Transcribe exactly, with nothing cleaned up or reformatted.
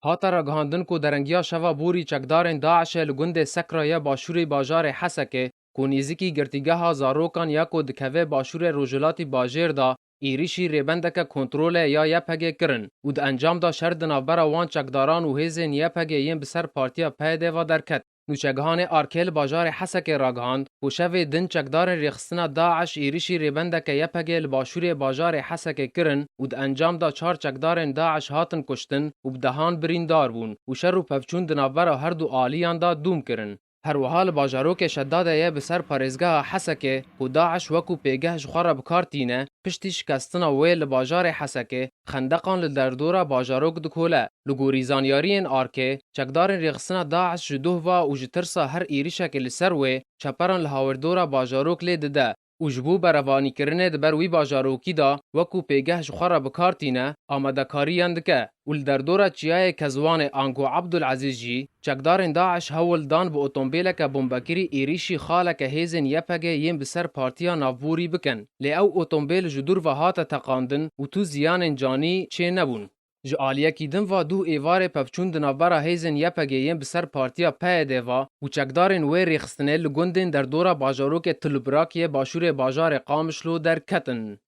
Hate ragihandin ku derengiya şeva borî çekdarên DAIŞ'ê li gundê Sekra ya başûrê bajarê Hesekê, ku nêzîkî girtîgeha zarokan ya ku dikeve başûrê rojhilatî bajêr de, êrîşî rêbendeke kontrolê ya YPG'ê kirin û di encam de şer di navbera wan çekdaran û hêzên YPG'ê yên bi ser partiya PYD'ê ve derket. Nûçegihanê ARK'ê li bajarê Hesekê ragihand ku şevê din çekdarên rêxistina DAIŞ êrîşî rêbendeke YPG'ê li başûrê bajarê Hesekê kirin û di encam de çar çekdarên DAIŞ hatin kuştin û bi dehan birîndar bûn û şer û pevçûn di navbera her du aliyan de dûm kirin. Her wiha li bajarokê Şedadê ye bi ser parêzgeha Hesekê ku DAIŞ wekû pêgeh ji xwe re bi kar tîne, piştî şikestina wê li bajarê Hesekê, xendeqan li derdora bajarok dikole. Li gorî zanyariyên ARK'ê, çekdarên rêxistina DAIŞ ji duh ve û ji tirsa her êrîşekê li ser wê, çeperan li hawirdora bajarok lê dide û ji bo berevanîkirinê di ber wî bajarokî de wekû pêgeh ji xwe re bi kar tîne, amadekariyan dike û li derdora çiyayê Kezwanê ango Abdul Aziz jî, çekdarên DAIŞ hewl dan bi otombêleke bombekirî êrîşî xaleke hêzên YPG'ê yên bi ser partiya navborî bikin. Lê ew otombêl ji dûr ve hate teqandin û tu ziyanên canî çê nebûn. Ji aliyekî din ve duh êvarê pevçûn di navbera hêzên YPG'ê yên bi ser partiya PYD'ê ve û çekdarên wê rêxistinê li gundên derdora bajarokê Tilbrak yê başûrê bajarê Qamişlo derketin.